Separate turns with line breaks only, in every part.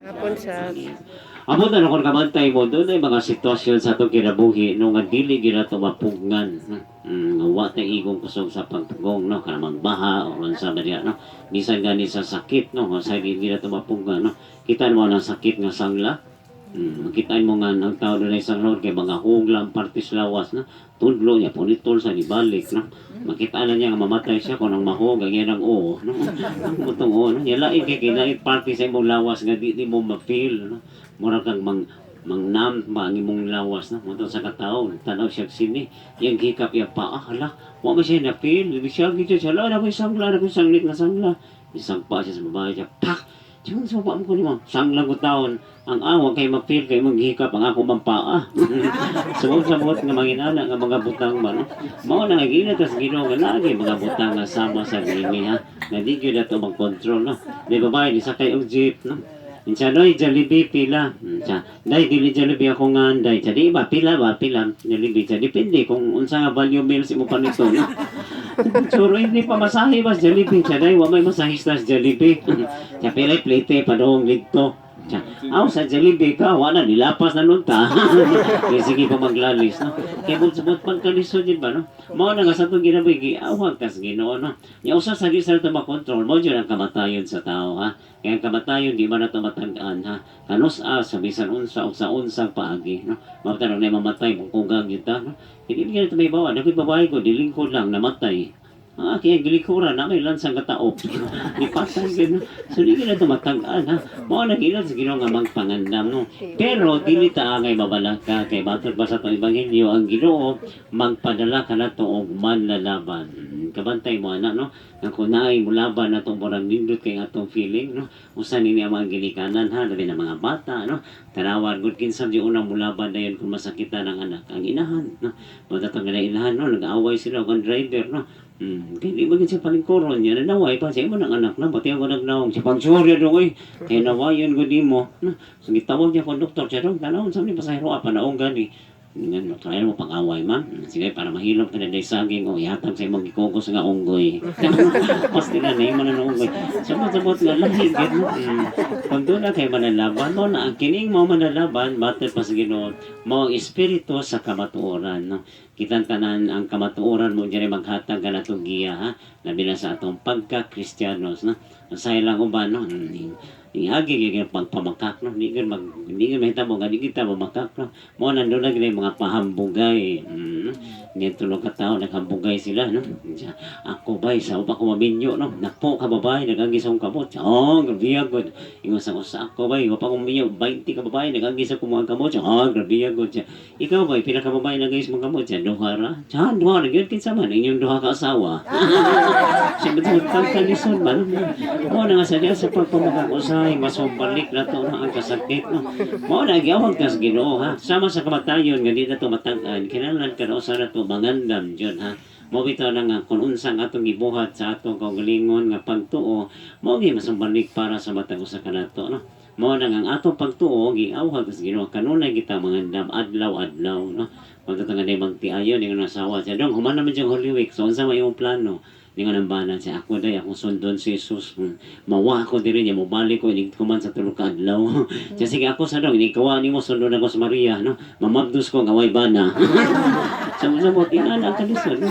Hapon sa
Amo na kung kabantay mo, doon ay mga sitwasyon sa atong kinabuhi no nga dili gyud nato mapugngan. Wa tay igong kusog sa pagpugong, no, kanang baha o unsa ba diya, no. Bisan gani sa sakit, no, sa dili nato mapugnan, no. Kita mo ang sakit nga sangla. Makita mo nga ang tao dunay sangla kay mga hugla ang parte sa lawas, no. Tudlo niya punitol sa gibalik, no. Makita na niya nga mamatay siya kung ang mahog ang iyang oo, no. Ang butong oo, no. Yalain kay kinait parte sa imong lawas nga di mo ma-feel, no. Mura kang mang mangnam ba ang imong lawas, no. Moto sa katawo tanaw siya sini yang hikap iya paa, hala, wa man siya na feel. Di siya gid siya, hala, na ko sangla, na ko sanglit nga sangla. Isang pa siya sa babae siya, pak. Tiyon sa pa mo ko nimo sangla ko taon ang awa kay ma-feel kay imong hikap ang ako mang paa. Sumod sa buot nga manginana nga mga butang ba, no. Mao na nga gina tas Ginoo nga lagi mga butang nga sama sa niini, ha, nga di gyud nato mag-control, no. Di babae ni sakay og jeep, no. Insa noy Jollibee pila. Insa dai dili Jollibee ako nga anday. Sa di ba pila ba pila Jollibee. Sa depende kung unsa nga value meals imo panito, no. Suro hindi pa masahe ba sa Jollibee. Sa dai wa may masahista sa Jollibee. Sa pila plate padong didto. Sa aw sa Jollibee ka wa na nilapas na nun ta. Kaya sige pa maglalis, no. Kay bud pagkalisod din ba, no. Mao na nga sa atong kinabuhi giawhag tas Ginoo, no. Nya usa sa di sa nato makontrol mo jud ang kamatayon sa tao, ha. Kaya ang kamatayon di man nato matag-an, ha. Kanus-a sa bisan unsa o sa unsang paagi, no. Mao na mamatay mong kugang gyud ta, no. Hindi gyud nato may bawa, nakoy babae ko dilingkod lang namatay. Ah, kaya gilikuran na may lansang kataop. Ipatay gyud, no. So di gyud nato matag-an, ha. Mao na gilan sa Ginoo nga magpangandam, no. Pero dili ta angay mabalaka kay matod ba sa atong ebanghelyo ang Ginoo magpadala kanato og manlalaban. Kabantay mo ana, no. Nga kung naay mulaban natong murag nindot kay atong feeling, no. Usa nini ang mga ginikanan, ha, labi na mga bata, no. Tanawan gud kinsa di unang mulaban dayon kung masakitan ang anak, ang inahan, no. Mo tatong nga inahan, no, nag-away sila og ang driver, no. Kay di ba gid siya palingkuron niya, nanaway pa siya imo ng anak na, pati ako nagnaong siya pagsurya dong oy. Kay nawayon gud nimo, no. So gitawag niya konduktor siya dong, tanawon sa ni pasahero pa naong gani. Nga no, try mo pang-away man. Sige, para mahilom ka na day saging o ihatag sa imong gikugos nga unggoy. Pasti na na na unggoy. Sabot-sabot nga lahi gid, no. Kung doon na kay manalaban mo na ang kining mo manalaban battle pa sa Ginoo mo ang espiritu sa kamatuoran, no. Kitang tanan ang kamatuoran mo diri maghatag ka natong giya, ha. Labi na sa atong pagka-Kristiyanos, no. Usahay lang uban, no. Iagi gyud ang pagpamakak, no. Di gyud mahitabo nga di kita mamakak, no. Mo nandun na gyud mga pahambugay. Nga tulo ka tawo naghambugay sila, no. Siya, ako bay sa pa ko maminyo, no. Napo ka babae nagagi sa akong kamot. Oh, grabe gud. Ingon sa usa, ako bay wa pa ko maminyo, 20 ka babae nagagi sa akong mga kamot. Oh, grabe gud siya. Ikaw bay pila ka babae nagagi sa mga kamot siya? Duha ra. Siya, duha ra gyud kinsa man inyong duha ka asawa. Siya betul pagkalisod man. Mo na nga sa diya sa pagpamakak usahay masumbalik na to na ang kasakit, no. Mao na giawag tas Ginoo, ha. Sama sa kamatayon nga di na to matag-an, kinahanglan ka usa na to mangandam jud, ha. Mo bitaw na nga kung unsang atong gibuhat sa atong kaugalingon nga pagtuo, mao gyud masumbalik para sa matag usa kanato, no. Mao na nga ang atong pagtuo giawhag sa Ginoo kanunay kita mangandam adlaw-adlaw, no. Pagkat nga day magtiayon ingon asawa siya dong human naman siyang Holy Week, so unsa may imong plano? Ningon ang bana siya, ako day, akong sundon si Jesus. Mawa ako diri niya, mobalik ko, inig kuman sa tulo ka adlaw. Siya, sige ako sa dong, inig kawa nimo sundon ako sa Maria, no? Mamabdos ko ang away bana. Samot-samot, inana ang kalisod, no?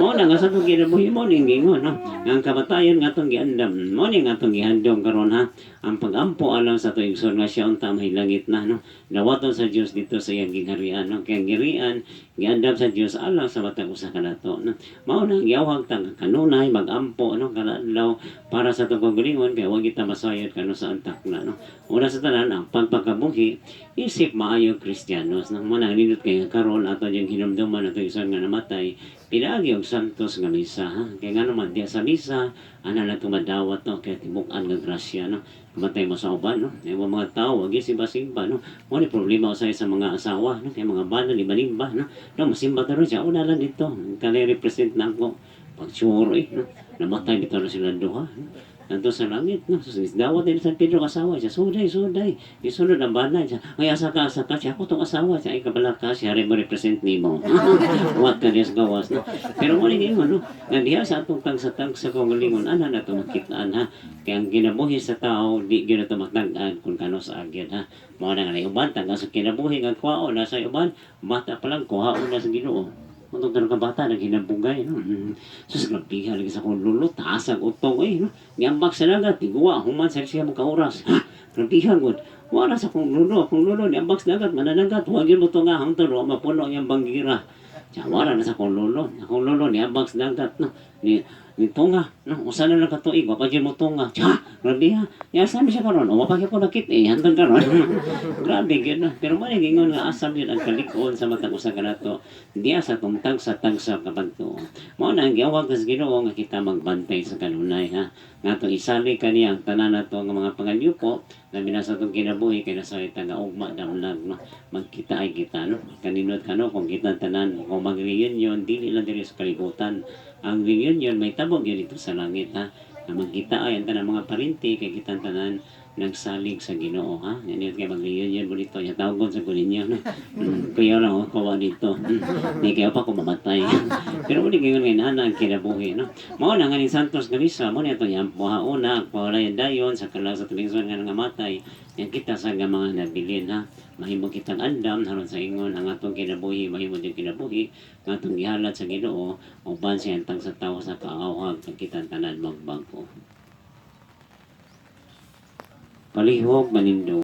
Mao na nga sa itong kinabuhi mo, ning gingon, no? Nga ang kamatayon nga atong giandam, mo ni nga atong gihandom karon, ha. Ang pagampo alang sa atong igsoon nga siya unta mahilangit na, no. Dawaton sa Dios dito sa iyang gingharian, no. Kaya ang girian, giandam sa Dios alang sa matag usa kanato, no. Mao na ang giawhag ta nga kanunay magampo, no, kada adlaw para sa atong kaugalingon kay wa kita masayod kanu sa takna, no. Una sa tanan ang pagpakabuhi isip maayong Kristiyanos, no. Mao na nindot kay karon ato yung hinumduman ato igsoon nga namatay pinaagi og santos nga misa, ha. Kay nga naman diya sa misa ana na tumadawat, no, kay tibuk-an nga grasya, no. Kamatay mo sa uban, no. Kay mga tao wag simba-simba, no. Mo ni problema usay sa mga asawa, no, kay mga bana di manimba, no. No masimba ta ron siya una lang dito kani represent na ako pag eh, no. Namatay bitaw na sila duha, no. Nandun sa langit, no? So, dawat din San Pedro asawa siya. Suday, suday. Isunod ang bana siya. Ay, asa ka. Siya, ako tong asawa siya. Ay, kabala ka. Siya rin mo represent nimo. What ka Diyos gawas, no? Pero mo rin no? Nga diha sa atong tagsa-tagsa kaugalingon, ana na ito makitaan, ha? Kaya ang kinabuhi sa tao, di gyud na ito matag-an kung kano sa agyan, ha? Mao na nga na uban, taga sa kinabuhi nga kuhaon na sa uban, bata pa lang, kuhaon na sa Ginoo. Kung tanong ka bata, naghinabugay, no? Sus, grabihan lagi sa akong lulo, taas ang utong, eh, no? Niambak sa dagat, tiguwa, human sa siya mga oras. Ha? Grabihan, gud. Wala sa akong lulo, niambak sa dagat, mananagat, huwag yun mo ito nga, hangtod, wa mapuno ang iyang banggira. Siya, wala na sa akong lulo. Akong lulo, niambak sa dagat, no? Ni tunga, no? Usa na lang katuig, wa pa gyud mo tunga. Siya, grabe ha. Ya, saan siya karon? O, wa pa gyud ko nakit, eh, hantod karon. Grabe gyud, no? Pero mo ingon nga asam yun ang kalikon sa matag usa kanato diya sa tong tagsa-tagsa kapagtuo. Mao na ang giawag sa Ginoo nga kita magbantay sa kanunay, ha. Nga atong isali kaniya ang tanan nato nga mga panganyupo labi na sa atong kinabuhi kay nasa ta nga ugma damlag, no. Magkita ay kita, no. Kaninot kano kung kita tanan kung mag-reunion dili lang diri sa kalibutan. Ang reunion may tabog yun dito sa langit, ha. Nga magkita ay ang tanan mga parinti kay kitang tanan nagsalig sa Ginoo, ha. Yan yun kay mag-reunion mo dito. Ya tawagon sa kuninyo, no. Kuya lang ako kuha dito. Di kaya pa ko mamatay. Pero uli ngayon ngayon ana ang kinabuhi, no. Mao na nga ni Santos nga misa, mo niya itong iyang una, pawalayan dayon sa kalag sa tubig nga nangamatay. Yan kita sa nga mga nabilin, ha. Mahimo kitang andam haron sa ingon ang atong kinabuhi, mahimo din kinabuhi nga atong gihalad sa Ginoo uban siya ang sa tawo sa kaawhag ang kitang tanan magbago. Palihog manindog.